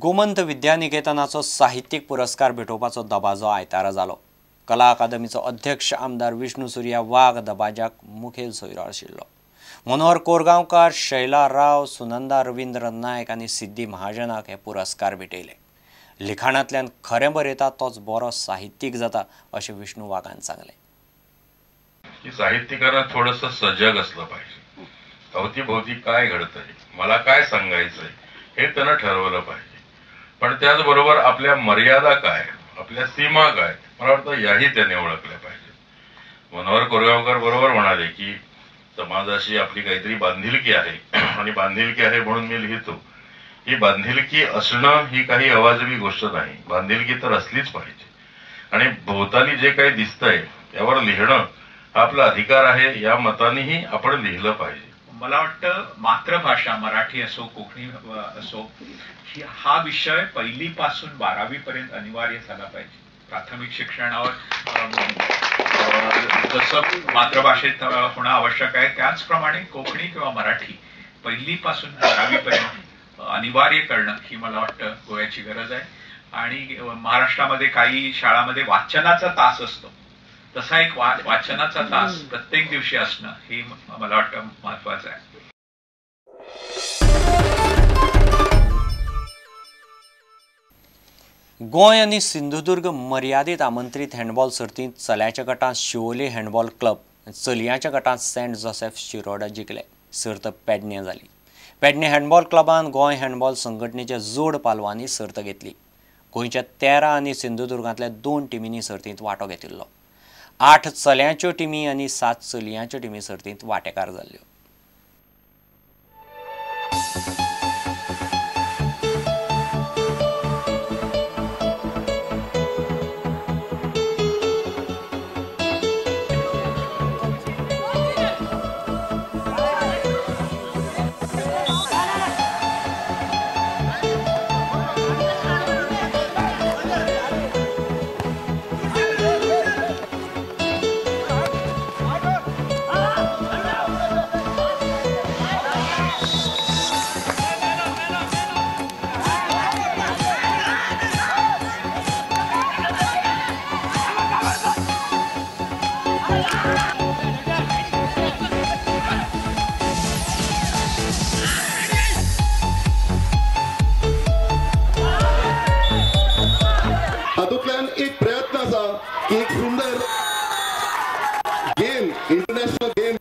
गोमंत विद्यानिकेतनाचो साहित्यीक पुरस्कार भेटोवपाचो दबाजो आयतारा जालो. कला अकादमीचो अध्यक्ष आमदार विष्णू सुर्या वाघ दबाज्याक मुखेल सोयरो आशिल्लो. मनोहर कोरगांवकार, शैला राव, सुनंदा रवींद्र नायक आनी सिद्धी महाजनाक हे पुरस्कार भेटयले. लिखाणांतल्यान खरें बरयता तोच बरो साहित्यीक जाता अशें विष्णू वाघान सांगलें. की साहित्यिकांना थोडंसं सजग असलं पाहिजे. अवतीभोवती काय घडतंय, मला काय सांगायचंय हे त्यांना ठरवलं पाहिजे. पण त्याचबरोबर आपल्या मर्यादा काय, आपल्या सीमा काय, मला वाटतं याही त्याने ओळखल्या पाहिजे. मनोहर कोरगावकर बरोबर म्हणाले की समाजाशी आपली काहीतरी बांधिलकी आहे आणि बांधिलकी आहे म्हणून मी लिहितो. ही बांधिलकी असणं ही काही अवाजवी गोष्ट नाही, बांधिलकी तर असलीच पाहिजे. आणि भोवताली जे काही दिसतंय त्यावर लिहिणं हा आपला अधिकार आहे, या मतानेही आपण लिहिलं पाहिजे. मला वाटतं मातृभाषा मराठी असो कोकणी असो, हा विषय पहिलीपासून 12वी पर्यंत अनिवार्य झाला पाहिजे. प्राथमिक शिक्षणावर जसं मातृभाषेत होणं आवश्यक आहे त्याचप्रमाणे कोकणी किंवा मराठी पहिलीपासून 12वी पर्यंत अनिवार्य करणं ही मला वाटतं गोव्याची गरज आहे. आणि महाराष्ट्रामध्ये काही शाळांमध्ये वाचनाचा तास असतो, तसा एक वाचनाचा तास प्रत्येक दिवशी असणं हे मला वाटतं महत्वाचं आहे. गोंय आनी सिंधुदुर्ग मर्यादीत आमंत्रीत हँडबॉल सर्तींत चल्यांच्या गटांत शिवोली हँडबॉल क्लब, चलयांच्या गटांत सेंट जोसेफ शिरोडा जिखले. सर्त पेडणे जाली. पेडणे हँडबॉल क्लबान गोंय हँडबॉल संघटनेच्या जोड पालवांनी सर्त घेतली. गोंयच्या 13 आनी सिंधुदुर्गांतल्या 2 टिमींनी सर्तींत वांटो घेतिल्लो. 8 चल्यांच्यो टिमी आनी 7 चलयांच्यो टिमी सर्तींत वांटेकार जाल्ल्यो. हातूंतल्यान एक प्रयत्न आसा की एक सुंदर गेम, इंटरनॅशनल गेम,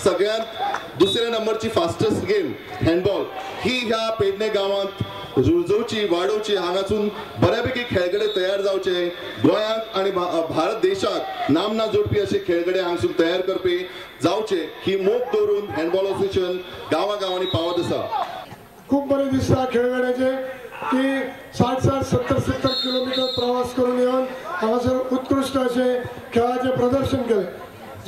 सगळ्यात दुसऱ्या नंबरची फास्टेस्ट गेम हँडबॉल ही ह्या पेडणे गांवांत रुजोवची, वाडोवची. हांगासून बऱ्यापैकी खेळगडे तयार जावचे, गोंयांत आनी भारत देशाक नामना जोडपी असे खेळगडे हांगसून तयार करपी जावचे ही मोख दवरून हँडबॉल असोसिएशन गांवागांवांनी पावत आसा. खूप बरें दिसता खेळगड्याचे की 60-60, 70-70 किलोमीटर प्रवास करून येवन हांगासर उत्कृश्ट अशें खेळाचें प्रदर्शन केलें,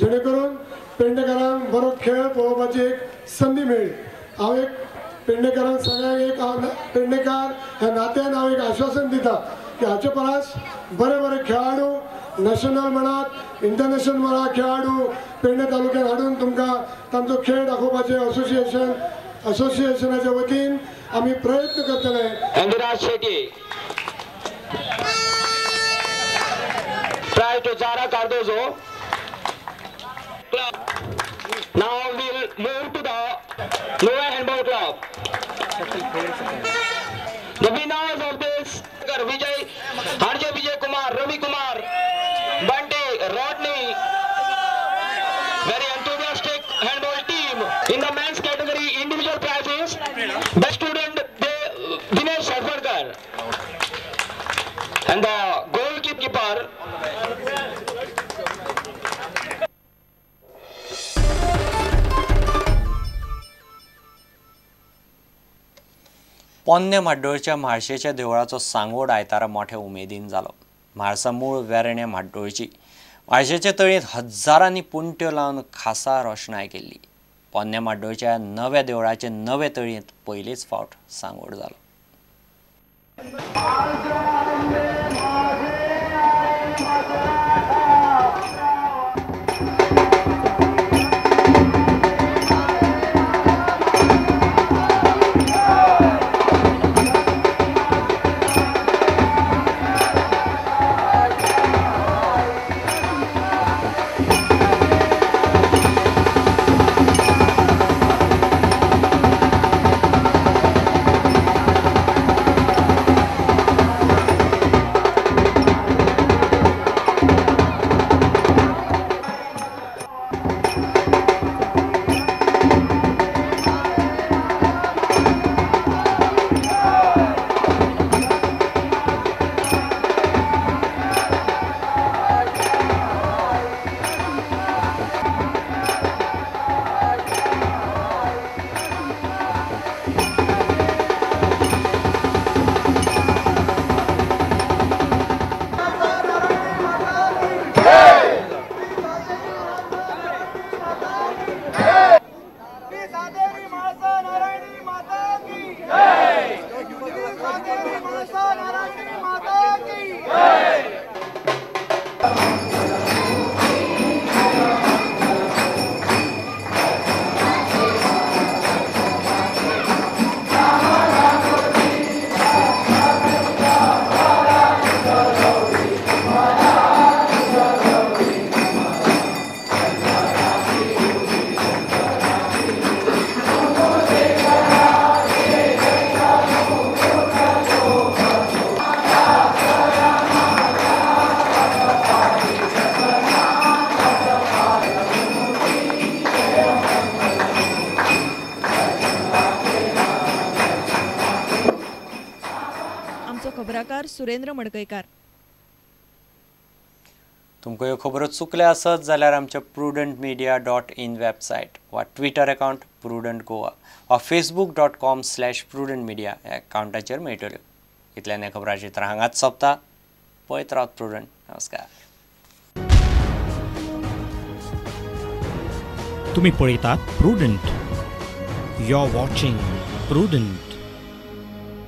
जेणे करून पेडणेकारांक बरो खेळ पळोवपाची एक संदी मेळ्ळी. हांव एक पेडणेकारांक सगळ्यांक एक हांव पेडणेकार ह्या नात्यान हांव एक आश्वासन दिता की हाचे परस बरे बरे खेळाडू नॅशनल म्हणात इंटरनॅशनल म्हणात खेळाडू पेडणे तालुक्यात हाडून तुमकां तांचो खेळ दाखोवपाचे असोसिएशनाच्या वतीन आमी प्रयत्न करतले. Andiraj Shetty try to Zara Cardozo. Club. Now we'll move to the Nova Handball Club. The winners of this are Vijay, Harjay Vijay Kumar, Ravi Kumar, Bunty, Rodney. Very enthusiastic handball team. In the men's category, individual prizes, best student Dinesh Sarfarkar and the goalkeeper. पोन्ने म्हाड्डोळच्या म्हाळशेच्या देवळाचो सांगोड आयतारा मोठ्या उमेदीन जालो. म्हाळसा मूळ वेर्णे म्हाड्डोळची. म्हाळशेचे तळयेंत हजारांनी पुंट्यो लावन खासा रोशणाय केल्ली. पोन्ने म्हाड्डोळच्या नव्या देवळाचे नवे तळयेंत पयलेच फावट सांगोड जालो. चित्राकार सुरेंद्र मडकयकार. तुमकां ह्यो खबरो चुकल्या आसत जाल्यार आमच्या prudentmedia.in website वा ट्विटर अकाउंट प्रुडंट गोवा वा facebook.com/prudentmedia ह्या अकाउंटाचेर मेळटल्यो. इतल्यान ह्या खबरां चित्रां हांगाच सोंपता. पळयत रावत प्रुडंट. नमस्कार. तुम्ही पळयतात Prudent. You are watching Prudent.